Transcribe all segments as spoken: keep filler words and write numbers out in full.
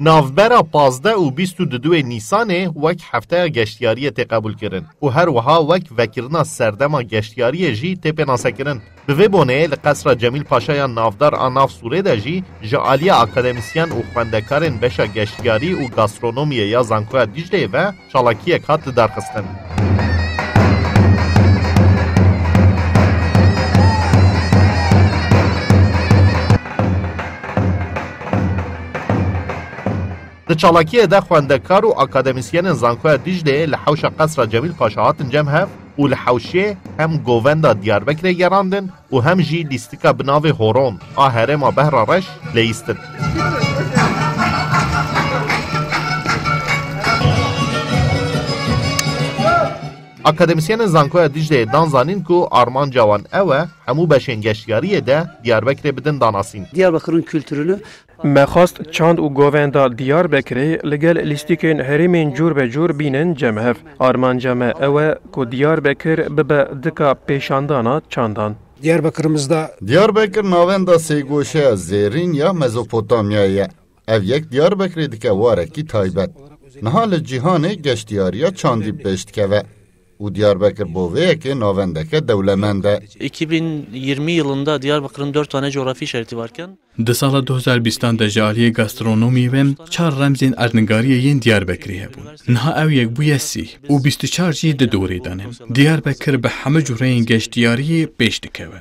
Navbera pazdeh û bîst û duduê Nîsanê wek hefteya geştiyariyê tê qebûlkirin û her wiha wek vekirina serdema geştiyariyê jî tê pênasekirin. Bi vê boneyê li Qesra Cemîl Paşa ya navdar a nav Sûrê de jî ji aliyê akademîsyen û xwendekarên beşa geştiyarî û gastronomiyê ya Zankoya Dîcleyê ve çalakiyek hat lidarxistin. Di çalakiyê de xwendekar û akademîsyenên Zankoya Dîcleyê li hewşa Qesra Cemîl Paşa hatin cem hev û li hewşê hem govenda Diyarbekirê gerandin û hem jî lîstika bi navê Horon a herêma Behra Reş leyîstin. Akademîsyenên Zankoya Dîcleyê dan zanîn ku armanca wan ew e, hemû beşên geştiyariyê de Diyarbekirê bidin danasîn. Diyarbakır'ın kültürünü Me xwest çand û govenda Diyarbekirê li gel lîstikên herêmên cûr be cûr bînin cem hev. Armanca me ew e ku Diyarbekir bibe dika pêşandana çandan. Diyarbakır'ımızda Diyarbekir navenda sêgoşeya zêrîn ya Mezopotamyayê ye. Ev yek Diyarbekirê dike warekî taybet. Niha li cîhanê geştiyariya çandî pêş dikeve û Diyarbekir bo vê yekê navendeke dewlemend e. iki bin yirmi yılında Diyarbakır'ın dört tane coğrafi işareti varken Di sala du hezar bîstan de ji aliyê gastronomiyê ve çar remzên erdnigariyê yên Diyarbekirê hebûn. Niha ew yek bûye sî û bîst û çar jî di dorê de ne. Diyarbekir bi hemû cûreyên geştiyariyê pêş dikeve.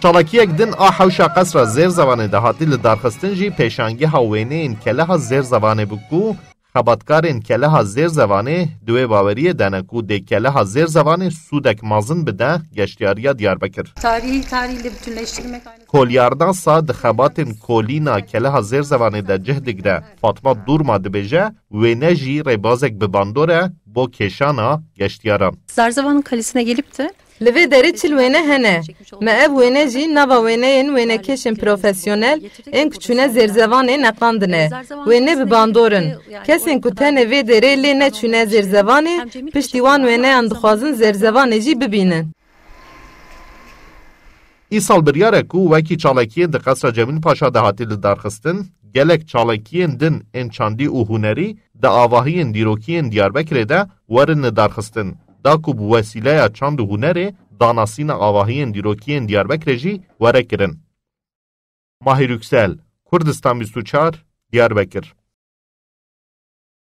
Çalakiyek din a hewşa Qesra Zêrzevanê de hatî lidarxistin jî pêşangeha wêneyên keleha Zêrzevanê bû ku xebatkarên keleha Zêrzevanê di wê baweriyê de ne ku dê keleha Zêrzevanê sûdek mezin bide geştiyariya Diyarbekir. Tarihi tarihle bütünleştirmek aynı Kolyarnasa di xebatên kolîna keleha Zêrzevanê de cih digire. Fatma Durma dibêje, wêne jî rêbazek bi bandor e bo kêşana geştiyaran. Zarzavan'ın kalesine gelip de Li vê derê çil wêne hene. Me ev wêne jî nava wêneyên wênekêşên profesyonel ên ku çûne Zêrzevanê neqandine. Wêne bi bandor in. Kesên ku tenê vê derê lê neçûne Zêrzevanê, piştî wan wêneyan dixwazin Zêrzevanê jî bibînin. Îsal biryar e ku wekî çalakiyên di Qesra Cemîl Paşa de hatî lidarxistin, gelek çalakiyên din ên çandî û hunerî di avahiyên dîrokî yên Diyarbekirê de werin lidarxistin, da ku bi wesîleya çand û hunerê danasîna avahiyên dîrokî yên Diyarbekirê jî were kirin. Mahir Yüksel, Kurdistan bîst û çar, Diyarbekir.